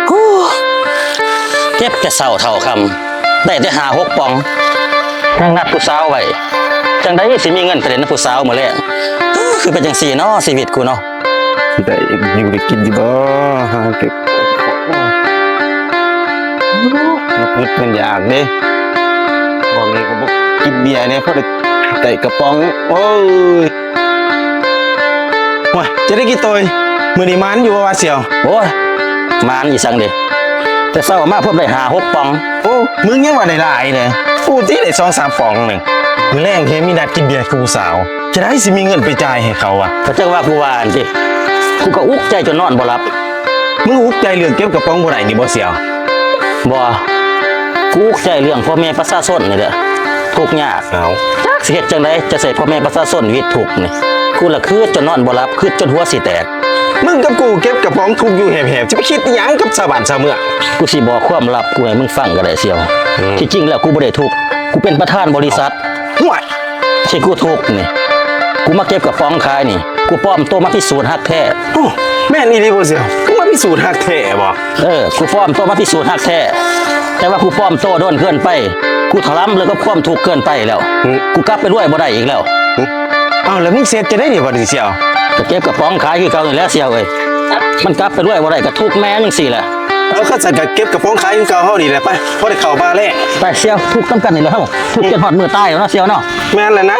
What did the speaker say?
ໂອ້ ເກັບແຕ່ເຊົ້າເທົ່າຄ່ຳ ໄດ້ແຕ່ຫ້າຫົກປ່ອງ ຍັງນັດຜູ້ສາວໄວ້ ຈັ່ງໃດຊິມີເງິນໄປຫຼິ້ນນຳຜູ້ສາວມື້ແລງ? ຄືເປັນຈັ່ງຊີ້ເນາະ ຊີວິດກູເນາະ. ໄດ້ຢູ່ໄດ້ກິນຢູ່ບໍ່? ຫາເກັບ ມັນອຶດມັນຢາກເດ້ ບາງທີກໍບໍ່ກິນເບຍແດ່ ພໍໄດ້ ໄດ້ກະປ໋ອງ. ໂອ້ຍ ໂອ້ຍ ຈະໄດ້ກິນໂຕຍ ມື້ນີ້ໝານຢູ່ບໍ່ວະສ່ຽວ? ໂອ້ຍ ໝານອີ່ສັງເດ ແຕ່ເຊົ້າມາພວມໄດ້ຫ້າຫົກປ່ອງ. ໂອ້ ມຶງຍັງວ່າໄດ້ຫຼາຍເດ ກູຕິໄດ້ສອງສາມປ່ອງໜຶ່ງ. ມື້ແລງແຮງມີນັດກິນເບຍກັບຜູ້ສາວ ຈະໄດ້ຊິມີເງິນໄປຈ່າຍໃຫ້ເຂົາວະ? ກໍຈັ່ງວ່າກູວ່າຫັ້ນຕິ ກູກໍອຸກໃຈຈົນນອນບໍ່ຫຼັບ. ມຶງອຸກໃຈເລື່ອງເກັບກະປ໋ອງບໍ່ໄດ້ນີ້ບໍ່ສ່ຽວ? ບໍ່ ກູອຸກໃຈເລື່ອງພໍ່ແມ່ປະຊາຊົນນີ້ແຫຼະ ທຸກຍາກ. ເອົ້າ ຈັກຊິເຮັດຈັ່ງໃດ ຈະໃຫ້ພໍ່ແມ່ປະຊາຊົນວິດທຸກນີ້ ກູລະຄຶດຈົນນອນບໍ່ຫຼັບ ຄຶດຈົນຫົວຊິແຕກ. ມຶງກັບກູເກັບກະປ໋ອງທຸກຢູ່ແຫບໆ ຈະໄປຄິດອີ່ຫຍັງກັບຊາວບ້ານຊາວເມືອງ? ກູຊິບອກຄວາມລັບກູໃຫ້ມຶງຟັງກໍໄດ້ສ່ຽວ. ອືມ ທີ່ຈິງແລ້ວກູບໍ່ໄດ້ທຸກ ກູເປັນປະທານບໍລິສັດ. ຫ້ວຍ ທີ່ກູທຸກນີ້ ກູມາເກັບກະປ໋ອງຂາຍນີ້ ກູປອມໂຕມາພິສູດຮັກແທ້. ໂອ້ ແມ່ນອີ່ຫຼີບໍ່ສ່ຽວ? ມຶງມາພິສູດຮັກແທ້ບໍ່? ເອີ ກູປອມໂຕມາພິສູດຮັກແທ້ ແຕ່ວ່າກູປອມໂຕດົນເກີນໄປ ກູຖະລຳເລີຍກັບຄວາມທຸກເກີນໄປແລ້ວ. ອືມ ກູກັບໄປລວຍບໍ່ໄດ້ອີກແລ້ວ. ອືມ ເອົ້າ ແລ້ວມຶງຊິເຮັດຈັ່ງໃດນີ້ບັດນີ້ສ່ຽວ? ກໍເກັບກະປ໋ອງຂາຍຄືເກົ່ານີ້ແຫຼະສ່ຽວເອີຍ. ມັນກັບໄປລວຍບໍ່ໄດ້ກໍທຸກແມ່ຈັ່ງຊີ້ແຫຼະ. ເອົາ ຄັນຊັ້ນກໍເກັບກະປ໋ອງຂາຍຄືເກົ່າເຮົານີ້ແຫຼະ ໄປ ພໍໄດ້ເຂົ້າມາແລ້ວ. ໄປສ່ຽວ ທຸກນຳກັນນີ້ແຫຼະເຮົາ ທຸກຈົນຮອດມື້ຕາຍແລ້ວເນາະສ່ຽວເນາະ. ແມ່ນແລ້ວນະ.